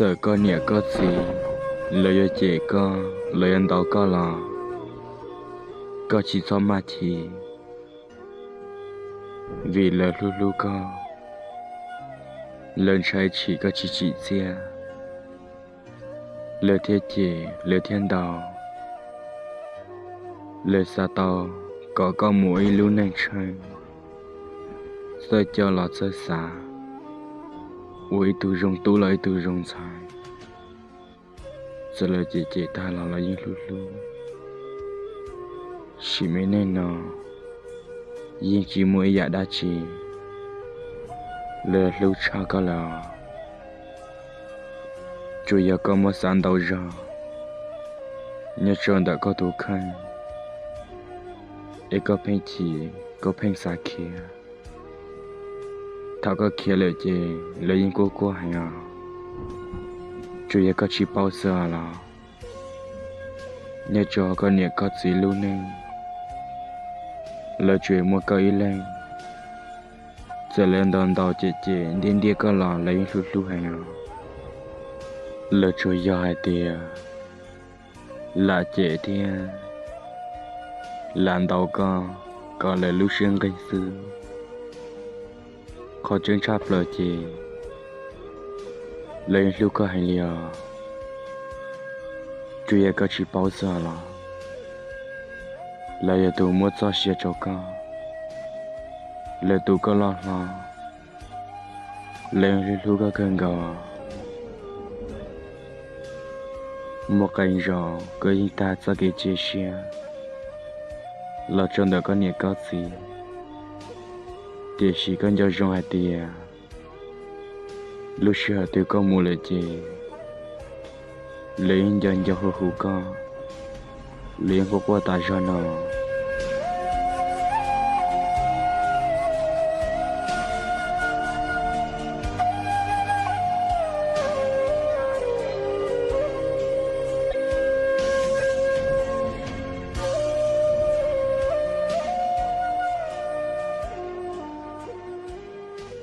Txawm koj niam koj txiv lawv yuav cem koj, lawv yuav ntaus koj los koj tsis txhob maj chim, vim lawv hlub hlub koj, lawv ntshai tshim koj tsis tsim txiaj, lawv thiaj cem, lawv thiaj ntaus. Lawv xav tau kom koj mus ua ib lub neej tsheej, txawj coj los txawj xav, ua ib tug zoo tub los ib tug zoo ntxhais. Txawm lawv cem cem tag los lawv yeej hlub hlub. Sim me neej no yeej tsis muaj ib yam dab tsi lawv hlub tshaj koj lawm. Tsuas yog koj muab xav ntau zog nyob rau ntawm koj tus kheej, es koj pheej chim, koj pheej xav khiav. Thaum koj khiav lawm ces lawv yeej quaj quaj heev os. Tsuas yog koj tsis paub xwb los, nyob rau koj niam koj txiv lub neej, lawv tsuas muaj koj ib leeg. Txawm lawv ntaus ntaus cem cem ntiab ntiab koj los lawv yeej hlub hlub heev os. Lawv tsuas yog hais tias lam cem thiab lam ntaus koj kom lawv lub siab nqig xwb. Qhov tseeb tshaj plaws ces lawv yeej hlub koj heev li os. Tsuas yog koj tsis paub xwb los, lawv yog tus muab txoj sia rau koj, lawv tu koj loj hlob, lawv yeej hlub hlub koj kawg nkaus. Muaj qee zaus koj yeej tag txoj kev cia siab los rau ntawm koj niam koj txiv, tiam sis koj nco zoo hais tias lub sij hawm twg koj mus lawm ces lawv yeej nco nco hu hu koj, lawv yeej quaj quaj tas zog no.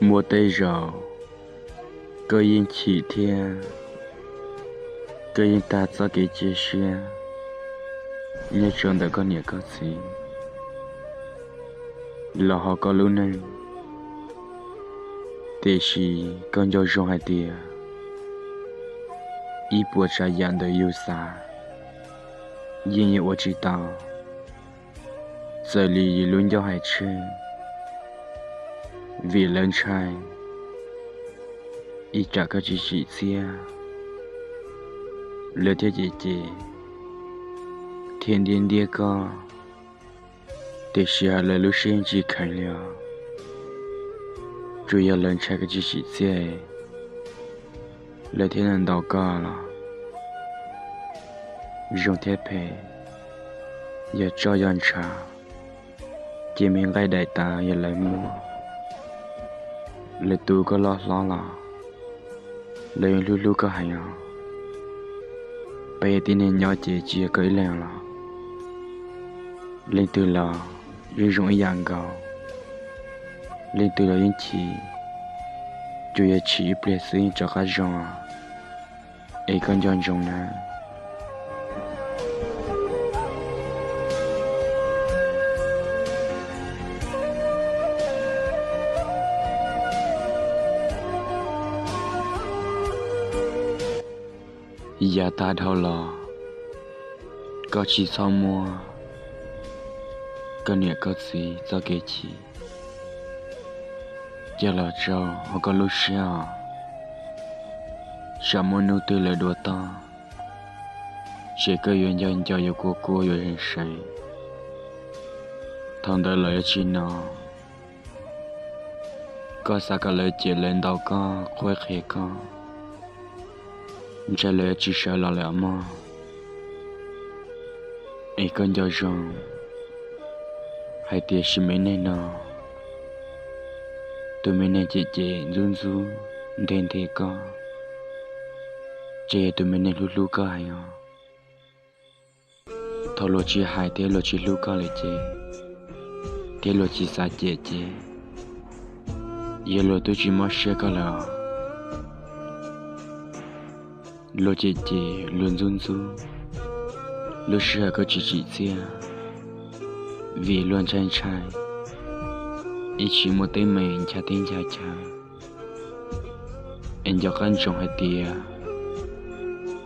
Muaj tej zaum koj yeej chim thiab koj yeej tag txoj kev cia siab nyob rau ntawm koj niam koj txiv los hauv koj lub neej, tiam sis koj nco zoo hais tias ib puas tsav yam ntawm yus xav yeej yuav ua tsis tau. Txawm li yus lub ncauj hais tseg, vim lawv ntshai ib tsam koj tsis tsim txiaj, lawv thiaj cem cem thiab ntiab ntiab koj, tiam sis lawv lub siab yeej tsis kheev li os. Tsuas yog lawv ntshai koj tsis tsim txiaj, lawv thiaj ntaus koj los zoo thiab phem, yog tsoj yog ntshav, ces me nqaij daim taw yog lawv muab, lawv tu koj loj hlob los lawv yeej hlub hlub koj heev os. Peb yog tib neeg nyob ces tsis yog koj ib leeg los, leej twg los yeej zoo ib yam nkaus, leej twg los yeej chim, tsuas yog chim ib pliag xwb yeej rov qab zoo. Es koj nco ntsoov na. Yav tag dhau los, koj tsis txhob muab koj niam koj txiv txoj kev chim coj los rau hauv koj lub siab os. Tsam muaj hnub twg lawv dua toj, ces koj yuav nco nco yuav kua kua yuav zeem seev. Thaum ntawd lawv yuav tsis hnov koj xav kom lawv cem lawv ntaus koj qhuab qhia koj, ntshai lawv yuav tsis sawv los lawm mog. Es koj nco zoo hais tias sim me neej no, tus me neeg cem cem ntxub ntxub nthe nthe koj, ces yog tus me neeg hlub hlub koj heev os. Thaum luag tsis hais thiab luag tsis hlub koj lawm ces, thiab luag tsis xav cem ces, yog luag twb tsis mob siab koj lawm os. Luag cem cem, luag ntxub ntxub, lub sij hawm koj tsis tsim txiaj, vim luag ntshai ntshai, ib tsis muaj teeb meem ncha teb ncha chaw. Es nco qab ntsoov hais tias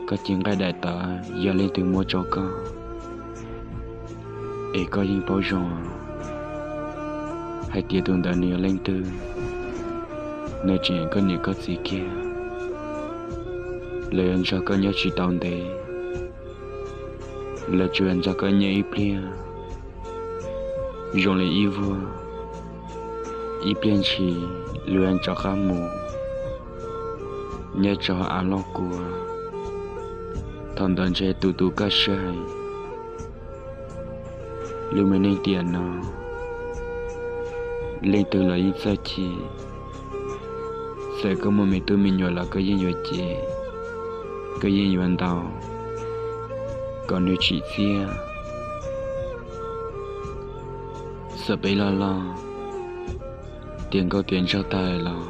koj cev nqaij daim tawv yog leej twg muab rau koj, es koj yeej paub zoo hais tias tus ntawd nws yog leej twg. Nws tseem koj niam koj txiv kiag, lawv yuav nrog koj nyob tsis tau ntev, lawv tsuas nrog koj nyob ib pliag zoo li ib vuag, ib pliag ntshis lawv yuav rov qab mus nyob rau av loj kua. Thaum ntawd ntshe tus tus koj siab heev. Lub me neej tiam no, leej twg los yeej txawj chim. Txawm koj muaj me tub me nyuam los koj yeej yuav cem, koj yeej yuav ntaus kom nws tsim txiaj. Txawm peb loj loj, tiav nkauj tiav nraug tag los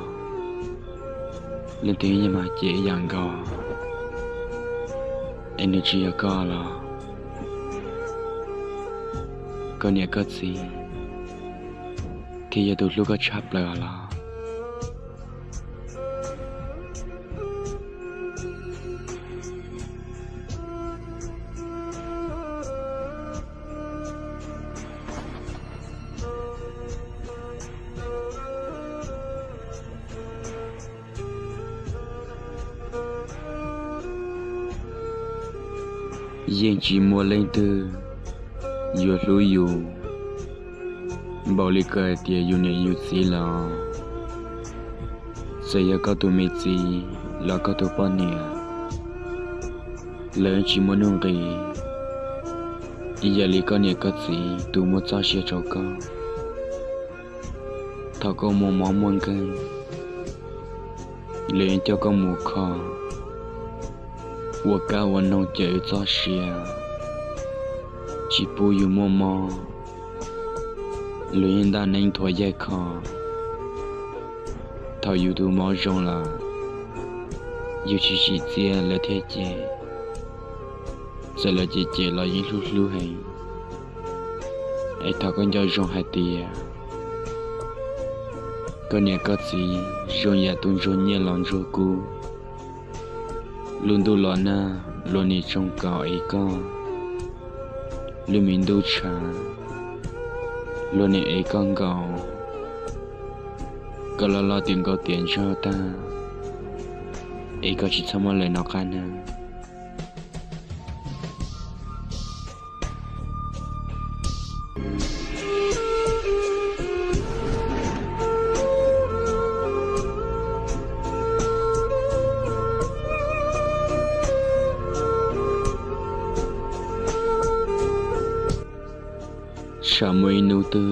leej twg yeej mag cem ib yam nkaus. Es nws tsis yog koj los koj niam koj txiv thiaj yog tus hlub koj tshaj plaws los? Yeej tsis muaj leej twg yuav hlub yus npaum li koj hais tias yus niam yus txiv los, txawm yog koj tus me txiv los koj tus poj niam, lawv yeej tsis muaj nuj nqis ib yam li koj niam koj txiv tus muaj txoj sia rau koj. Thaum koj muaj mob muaj nkeeg, lawv yeej coj koj mus kho, ua kab ua noog cawm yus txoj sia, tsis pub yus muaj mob. Lawv yeej ntaj neeb thuav yaig kho. Thaum yus tus mob zoo lawm, yus tsis tsim txiaj lawv thiaj cem. Txawm lawv cem cem los yeej hlub hlub heev. Es thov koj nco zoo hais tias koj niam koj txiv zoo yam tus ntsuag nyiaj los ntsuag kub. Lub ntuj los nag luag nim tsoo kaum ev koj, lub me ntuj tshav luag nim ev koj nkaus. Koj loj loj tiav nkauj tiav nraug tag, es koj tsis txhob muab lawv nov qab nawb. Tsam muaj ib hnub twg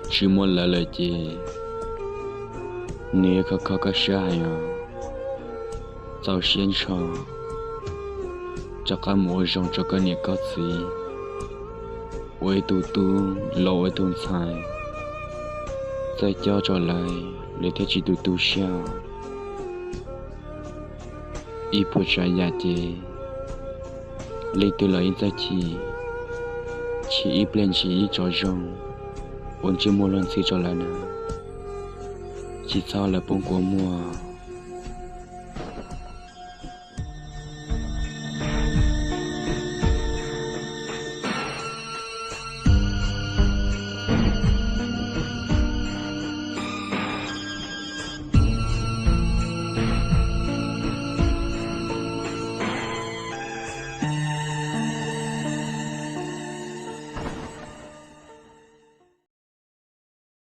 tsis muaj lawv lawm ces nws yuav kho kho koj siab heev os. Txaus siab ntsho, rov qab mus ua zoo rau koj niam koj txiv, ua ib tug tub los ua ib tug ntxhais, txawj cob rau lawv, lawv thiaj tsis tu tu siab. Ib puas tsav yam ces leej twg los yeej txawj chim, chim ib pliag ntshis ib tso zoo, ua ntsej muag luag ntxhi rau lawv na, tsis txhob lawv poob kua muag.